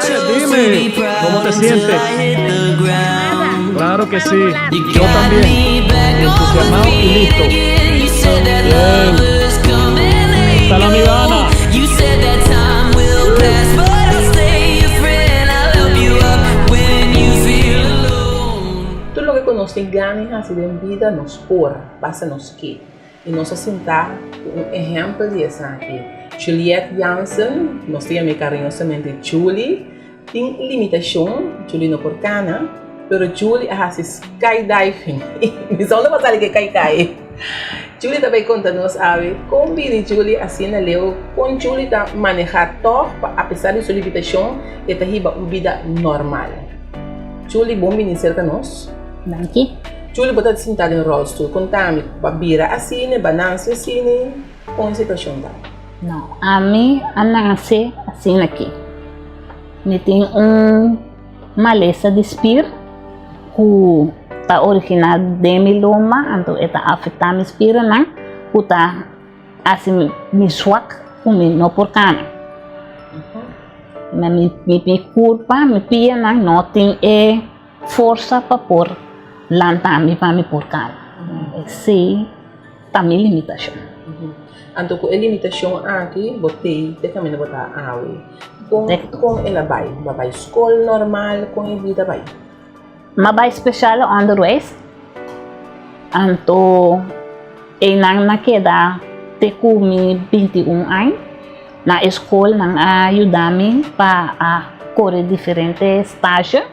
Dime, ¿cómo te sientes? Claro que sí, yo también. Entusiasmado y listo. Bien. Está la amiga Ana. Tur loke ku nos tin gana di hasi den bida nos por, basta nos ke. I nos a sintá ku un ehèmpel di esaki. Juliette Jansen, nos ta yam'é kariñosamente Julie, tin limitashon, Julie no por kana, pero Julie a hasi skydiving. Mi sa unda bo a sali ku e kai kai. Julie ta bai konta nos awe kon bini Julie asina leu, kon Julie ta manehá tòg pa apesar di su limitashon e ta hiba un bida normal. Julie, bon bini serka nos. Danki. Julie, bo ta sinta den rolstoel. Konta mi, bo a bira asina, bo a nase asina? Kon e situashon ta? No, ami a nase asina aki. Mi tin un malesa di spir ku ta originá den mi lomba, anto e ta afektá mi spirnan ku ta hasi mi swak ku mi no por kana. Mi mi kurpa, mi pianan no tin e Forsa pa por lanta mi pa mi por kaba. Esei ta mi limitashon. Anto ku e limitashon aki bo tei te kaminda bo ta awe. Kon kon el a bai? Bo a bai skol normal? Kon e bida bai? Mi a bai speciale onderwijs. Anto einan mi a keda te ku mi 21 aña. Na e skol nan a yuda mi pa a kore diferente stage,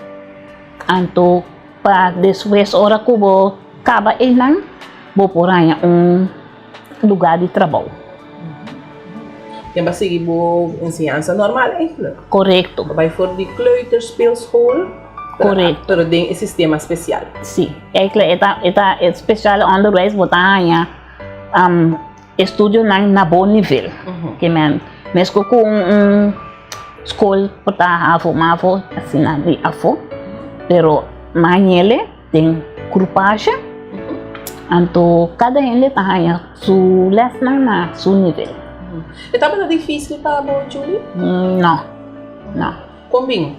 anto pa despues ora ku bo kaba einan bo por haña un luga di trabou. Ken ba sigui bo enseñansa normal eigenlijk? Korekto. Bo bai for di kleuterspeelschool? Korekto. Pero den e sistema spesial? Si, eigenlijk e ta e ta e speciale onderwijs bo ta haña. Estudionan na bo nivel. Ke men mesko ku un skol por ta havo mavo asina di afo pero mañele den grupashe anto kada hende ta haña su lèsnan na su nivel. E tabata difisil pa bo Julie? No, no. Kon bin?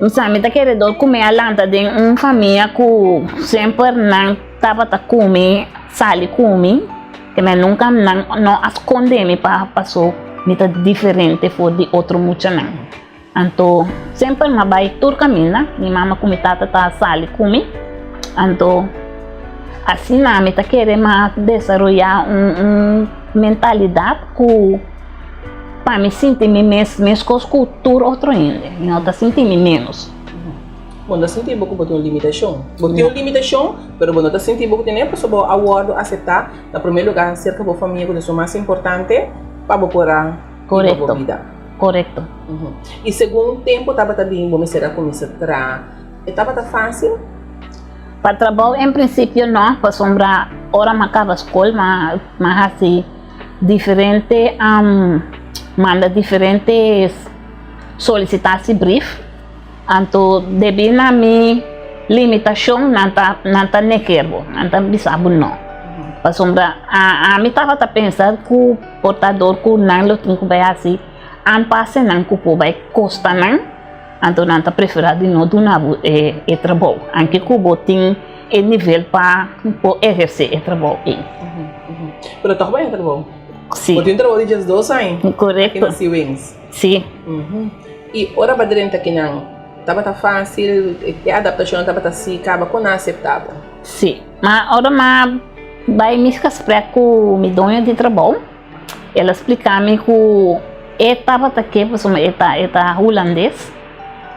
Sa mi ta kere dor ku mi a lanta den un famia ku semper nan tabata ku mi, sali ku mi, ke mi nunka nan no a skonde mi pa paso mi ta diferente for di otro muchanan. Anto semper mi a bai tur kaminda, mi mama ku mi tata ta sali ku mi, anto asina mi ta kere mi a desaroyá un mentalidat ku. Pa mi sinti mi mes meskos ku tur otro hende. Mi no ta sinti mi ménos. Bo no ta sinti bo ku bo tin un limitashon. Bo tin un limitashon, pero bo no ta sinti bo ku tene pasobra bo a wòrdu aseptá na promé lugá serka bo famia ku ta esun mas importante pa bo por a hiba bo bida. Korekto. I segun tempu tabata bin bo mester a kuminsá traha, e tabata fásil? Pa trabou en prinsipio no, pasobra ora mi a kaba skol mi a hasi. Diferente manda diferente solicitatiebrief anto debí na mi limitacion nan ta nan ta neger bo nan ta bisa bo no pasobra ami tabata pensa ku por ta dor ku nan lo tin ku bai hasi aanpasennan ku por bai kosta nan anto nan ta prefera di no duna bo e trabou anke ku bo tin e nivel pa por eherce e trabou ei. Pero toch bai e trabou? Si. Bo tin trabou di 12 aña? Correcto. Aki na Sea Wings? Si. Y ora bo a drenta kinan, tabata facil, e adaptacion tabata si caba con a acepta bo? Si. Ma ora mi a bai mi gesprek cu mi doño di trabou, el a splica mi cu e tabata ke pasobra e ta e ta hulandes,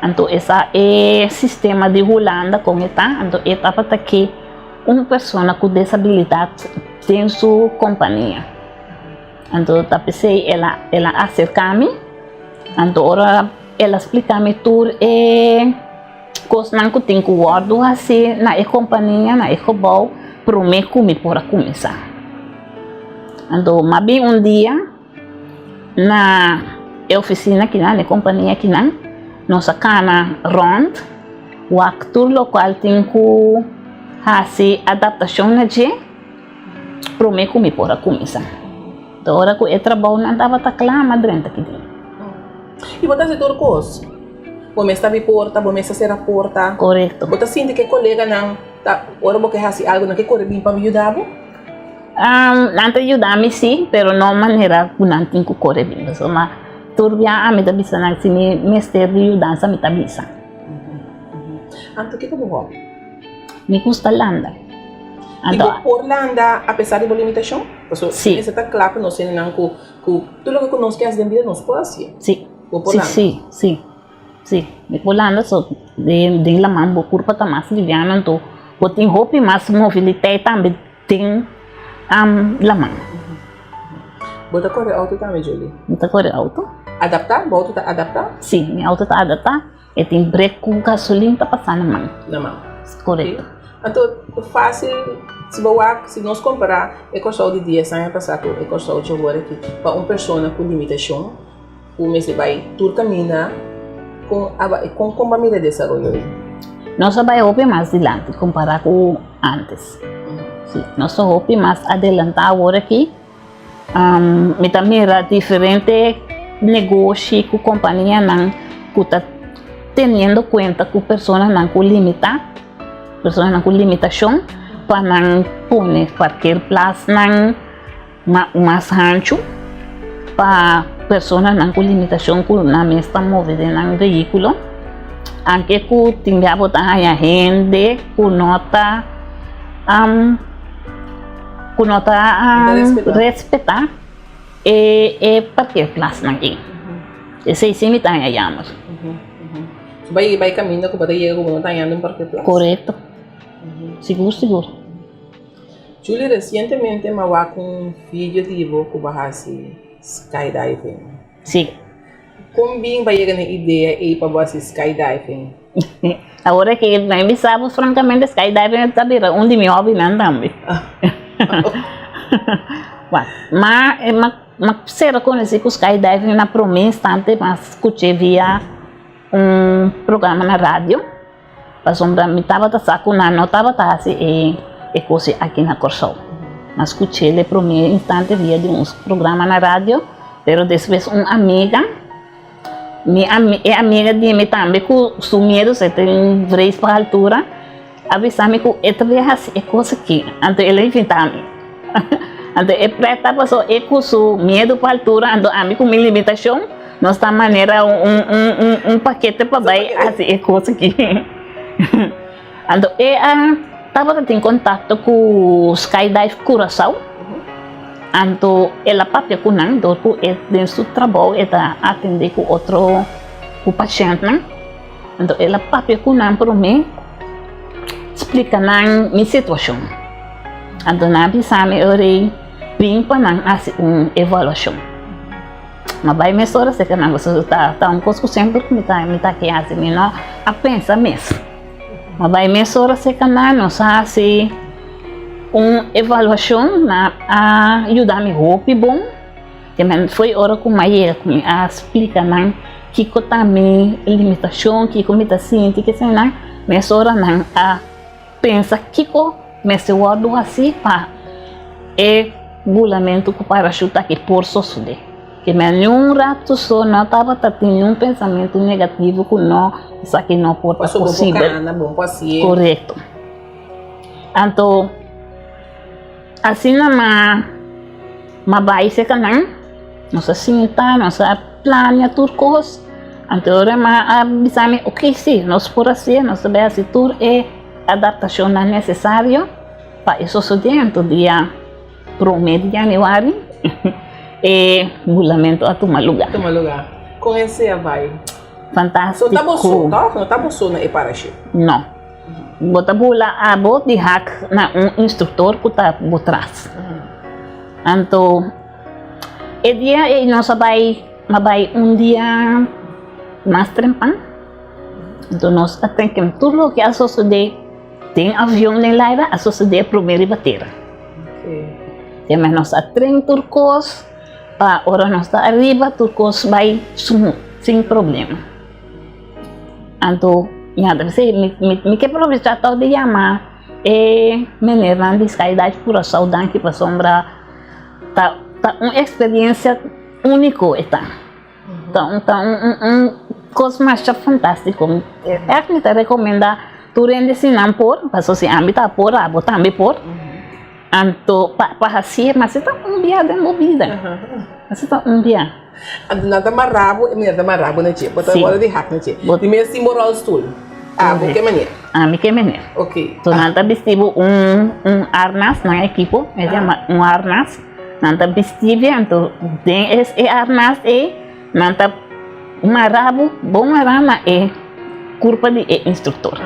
anto e sa e sistema di Hulanda con e ta, anto e tabata ke un persona ku desabilidat den su kompania. Anto ta p'esei el a el a aserká mi, anto ora el a splika mi tur e kosnan ku tin ku wòrdu hasi na e kompania, na e gebou, promé ku mi por a kuminsá. Anto m'a bin un dia na e ofisina akinan, na e kompania akinan, nos a kana rònt wak tur lokual tin ku hasi adaptashon na dje promé ku mi por a kuminsá. Ora ku e trabounan tabata kla, m'a drenta aki den. I bo ta hasi tur kos. Bo mes ta abi porta, bo mes ta sera porta. Korekto. Bo ta sinti ku e koleganan ta ora bo ke hasi algu nan ke kore bin pa yuda bo? Nan ta yuda mi si, pero no manera ku nan tin ku kore bin. Pasobra tur bia ami ta bisa nan si mi mester di yudansa mi ta bisa. Anto kiko bo hòbi? Mi gusta landa. I bo por landa apesar di bo limitashon? Pasobra mester ta kla pa nos hendenan ku Ku tur loke ku nos ke hasi den bida nos por hasié. Sí. Bo por landa. Sí, sí, sí. Mi por landa so den den laman bo kurpa ta mas liviano anto bo tin hopi mas moviliteit tambe den laman. Bo ta kore outo tambe Julie? Mi ta kore outo. Adaptá? Bo outo ta adaptá? Sí, mi outo ta adaptá. E tin brek ku gasolin ta pasa na man. Na man. Korekto. Anto fásil si bo wak, si nos kompará e Kòrsou di dies aña pasá ku e Kòrsou dje awor aki, pa un persona ku limitashon ku mester bai tur kaminda, kon a bai, kon kon bo a mira e desaroyo ei? Nos a bai hopi mas dilanti kompará ku ántes. Si, nos ta hopi mas adelantá awor aki. Mi ta mira diferente negoshi ku kompanianan ku ta teniendo kuenta ku personanan ku limitá, personanan ku limitashon pa nan pone parkeerplaatsnan mas hanchu pa personanan ku limitashon ku nan mes ta move den nan vehíkulo. Anke ku tin bia bo ta haña hende ku no ta. Ku no ta respetá e e parkeerplaatsnan ei. Esei sí mi ta haña jammer. So bai bai kaminda ku bo ta yega ku bo no ta hañando un parkeerplaats. Korekto. Sigur sigur. Julie resientemente mi a wak un video di bo ku bo a hasi skydiving. Sí. Kon bin bo a yega na e idea ei pa bo hasi skydiving? Awor aki mi bisa bo frankamente skydiving ta bira un di mi hobbynan tambe. Ma ma sera konosí ku skydiving na promé instante mi a skuch'é via un programa na radio. Pasobra mi tabata sa ku nan no tabata hasi e kos aki na Kòrsou. Mi a skuch'é e promé instante via di un programa na radio, pero despues un amiga, mi e amiga di mi tambe ku su miedu, e tin vrees pa altura, a bisa mi ku e ta bin hasi e kos aki, anto el a invitá mi. Anto e prèt ta pasobra e ku su miedu pa altura, anto ami ku mi limitashon, nos ta manera un pakete pa bai hasi e kos aki. Anto e a tabata tin kontakto ku Skydive Curaçao, anto el a papia ku nan dor ku e den su trabou e ta atendé ku otro ku pashèntnan. Anto el a papia ku nan promé, splika nan mi situashon. Anto nan a bisa mi ora ei bin pa nan hasi un evaluashon. Ma bai mesora serka nan pasobra ta ta un kos ku semper ku mi ta mi ta ke hasi, mi no a pensa mes. Ma bai mesora serka nan, nos a hasi un evaluashon, nan a yuda mi hopi bon. Te men foi ora ku mi a yega ku mi a splika nan kiko ta mi limitashon, kiko mi ta sinti, keseinan, mesora nan a pensa kiko mester wòrdu hasi pa e bulamentu ku parashut aki por sosodé. Te men niun ratu so no tabata tin niun pensamentu negativo ku no esaki no por ta posibel. Korekto. Anto. Asina ma ma bai serka nan, nos a sinta, nos a plania tur kos, anto ora ma a bisa mi ok si nos por hasié, nos ta bai hasi tur e adaptashonnan nesesario pa e sosodé, anto dia promé di yanüari e bulamentu a tuma lugá. Tuma lugá. Kon esei a bai? Fantástiko. So ta bo so, tòg? No ta bo so na e parashut? No. Bo ta bula abo di hak na un instruktor ku ta bo tras. Anto e dia ei nos a bai, a bai un dia mas trempan. Anto nos a ten ken tur loke a sosodé den avion den laira a sosodé promé riba tera. Te nos a tren tur kos pa ora nos ta ariba tur kos bai smooth sin problema. Anto mi a bisa mi mi ke aprovechá tòg di yama e menernan di Skydive Curaçao danki pasobra ta ta un eksperensia úniko e ta. Ta un ta un un un kos masha fantástiko. Ègt mi ta rekomendá tur hende si nan por, paso si ami ta por abo tambe por. Anto pa pa hasié mas e ta un bia den bo bida. Mas e ta un bia. Anto nan ta mará bo, e manera ta mará bo na dje. Bo ta wòrdu di hak na dje. Di mes tin bo ròlstul. Abo ke manera? Ami ke manera. Ok. So nan ta bisti bo un un arnas, nan ekipo e yama un arnas. Nan ta bisti bo anto den e arnas ei nan ta mará bo bon mará na e kurpa di e instruktor.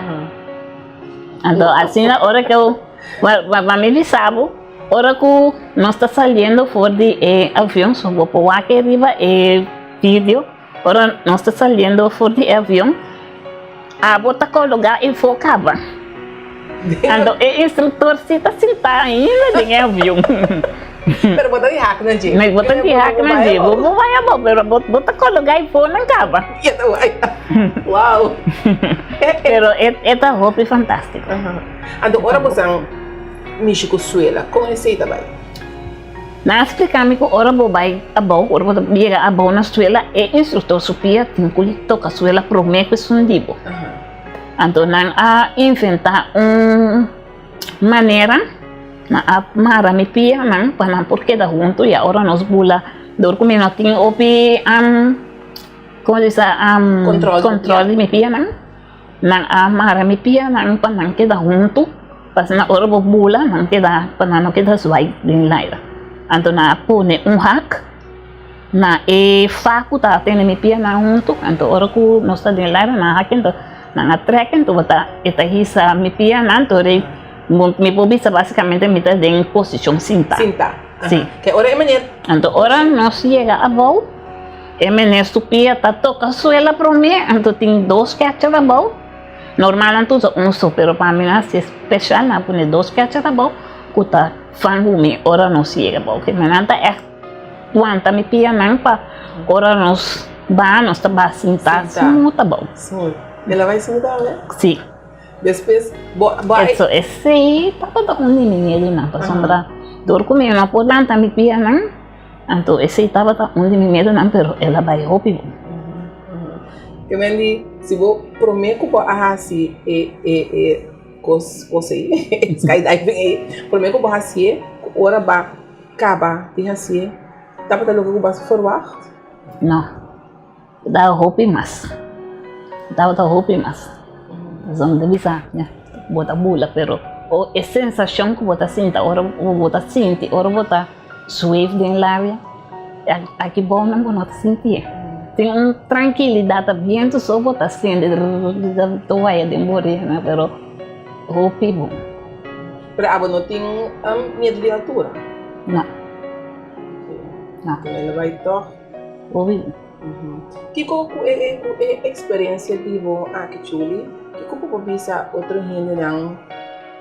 Anto asina ora ku. Pa mi bisa bo, ora ku nos ta saliendo for di e avion, so bo por wak e riba e video, ora nos ta saliendo for di e avion, abo ta kologá efo kaba. Anto e instruktor si ta sintá ainda den e avion. Pero bo ta di hak na dje. Bo ta di hak na dje. Bo por bai abou, pero bo ta kologá efo nan kaba. Wow! Pero e ta hopi fantástiko. Anto ora bosan mishi ku suela, kon esei ta bai? Nan a splika mi ku ora bo bai abou, ora bo ta yega abou na suela, e instruktor su pia tin ku toka suela promé ku esun di bo. Anto nan a inventá un manera, nan a mara mi pianan pa nan por keda huntu i ora nos bula dor ku mi no tin hopi, komo bisa, kontròl di mi pianan. Nan a mara mi pianan pa nan keda huntu, pa asina ora bo bula nan keda, pa nan no keda zwai den laira. Anto nan a pone un hak na e fa ku ta tene mi pianan huntu, anto ora ku nos ta den laira nan a hak anto nan a trek anto bo ta e ta hisa mi pianan anto rei mi por bisa basikamente mi ta den posishon sinta. Sinta. Si. Ke ora e meneer. Anto ora nos yega abou. E meneer su pia ta toca suela prome, anto tin dos ketchup abou. Normal nan ta usa un so, pero pa mi nan haci special, nan a pone dos ketchup abou cu ta fangu mi ora nos yega abou. Ke nan ta echt wanta mi pianan pa ora nos baha, nos ta baha sinta smooth abou. Smooth. El a bay smooth awe? Si. Despues bo bo a. Eso esey tabata un di mi miedunan, pasobra dor cu mi no por lanta mi pianan. Anto esei tabata un di mi miedunan, pero el a bai hopi bon. Ke men di, si bo promé ku bo a hasi e e e kos kos ei, e skydiving ei, promé ku bo hasié, ku ora ba kaba di hasié, tabata loke ku bo a ferwagt? No. Tabata hopi mas. Tabata hopi mas. Pasobra mi ta bisa, ya, bo ta bula, pero e sensashon ku bo ta sinta ora bo ta sinti ora bo ta zweef den laria, aki bou nan bo no ta sintié. Tin un trankilidat, ta bientu so bo ta sinti, ta waya den bo oreha, pero hopi bon. Pero abo no tin miedu di altura? No. No. El a bai tòg. Hopi. Kiko ku e ku e eksperensia di bo aki Chuli, kiko ku bo bisa otro hendenan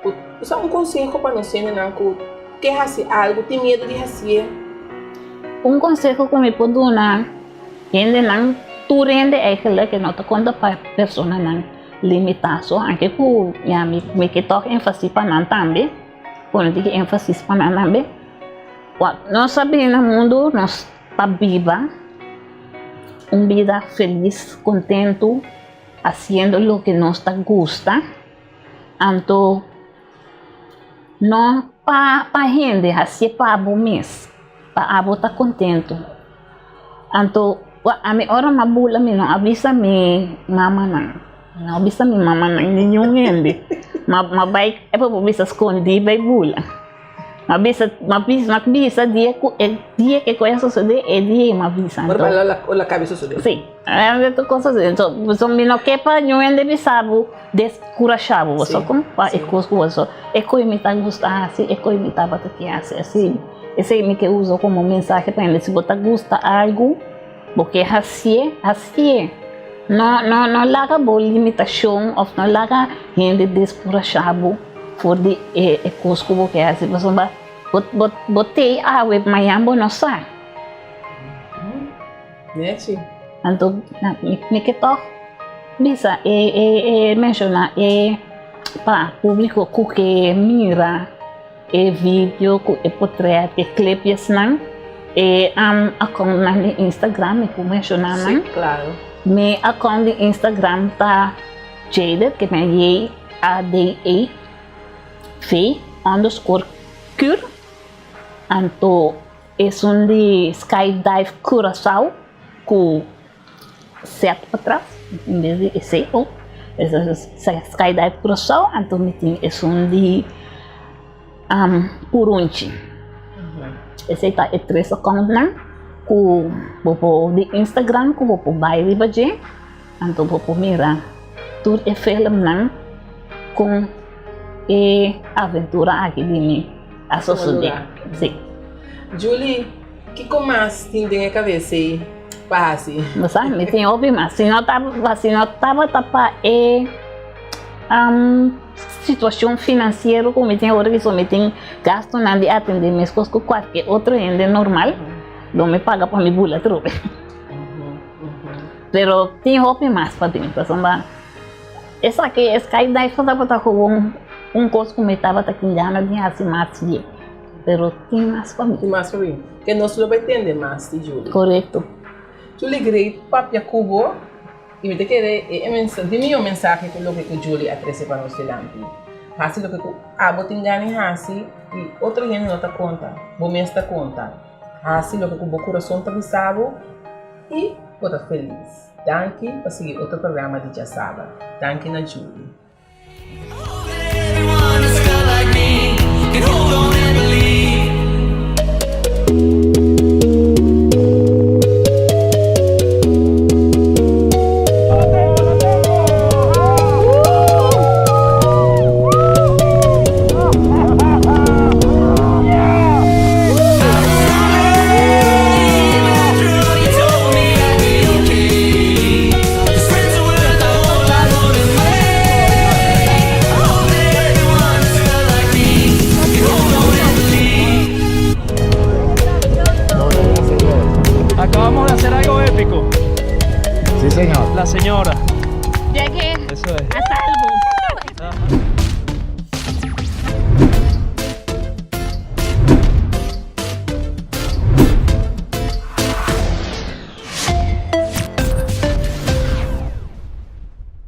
ku usa un konseho pa nos hendenan ku ke hasi algu tin miedu di hasié? Un konseho ku mi por duna hendenan, tur hende eigenlijk e no ta konta pa personanan limitá so, anke ku ya mi mi ke tòg énfasis pa nan tambe, pone tiki énfasis pa nan tambe, nos a bini na mundu nos. Pa biba un bida felis, kontentu, hasiendo loke nos ta gusta, anto no pa pa hende, hasié pa bo mes, pa abo ta kontentu. Anto ami ora mi a bula mi no a bisa mi mamanan, mi no a bisa mi mamanan niun hende, mi a bai e por bisa skondí bai bula. M'a bisa, m'a bisa, m'a bisa dia ku e dia ke kos a sosodé, e dia ei m'a bisa anto. Ora la ora kabe sosodé. Sí, tur kos a sosodé. Anto, pasobra mi no ke pa niun hende bisa bo, deskurashá bo, bo sa kon? Pa e kos ku bo so, e koe mi ta gusta hasi, e koe mi tabata ke hasi, asina. Esei mi ke usa komo mensahe pa hende, si bo ta gusta algu, Bo ke hasié, hasié. No, no, no laga bo limitashon òf no laga hende deskurashá bo for di e e kos ku bo ke hasi pasobra bo bo bo t'ei awe mañan bo no sa. Nechi. Anto mi mi ke tòg bisa e e e menshoná e pa públiko ku ke mira. E video ku e potret, e clipjesnan, E accountnan di Instagram mi por menciona nan. Sí, claro. Mi account di Instagram ta Jade, ke men J-A-D-E V underscore Cur. Anto esun di Skydive Curaçao ku Z patras en bes di e C o. Skydive Curaçao anto mi tin esun di Purunchi. Esei ta e tres accountnan ku bo por di Instagram ku bo por bai riba dje anto bo por mira tur e filmnan kon e aventura aki di mi a sosodé. Sí. Julie, kiko mas tin den e kabes ei pa hasi? Bo sa, mi tin hopi mas. Si no si no tabata pa e Situacion financiero cu mi tin awor aki so mi tin gastonan di atende mescos cu cualkier otro hende normal lo mi paga pa mi bula atrobe. Pero tin hopi mas pa bin pasobra esaki e skydive tabata gewoon un cos cu mi tabata tin gana di haci mas bien pero tin mas pa bin. Tin mas pa bin. Ke nos lo bay tende mas di Julie. Corecto. Julie Great papia cu bo. I mi ta kere e di mihó mensahe ku loke ku Julie a trese pa nos dilanti. Hasi loke ku abo tin gana di hasi i otro hende no ta konta, bo mes ta konta. Hasi loke ku bo kurason ta bisa bo i bo ta felis. Danki pa sigui otro programa di Djasabra. Danki na Julie. Acabamos de hacer algo épico. Sí, señor. La señora.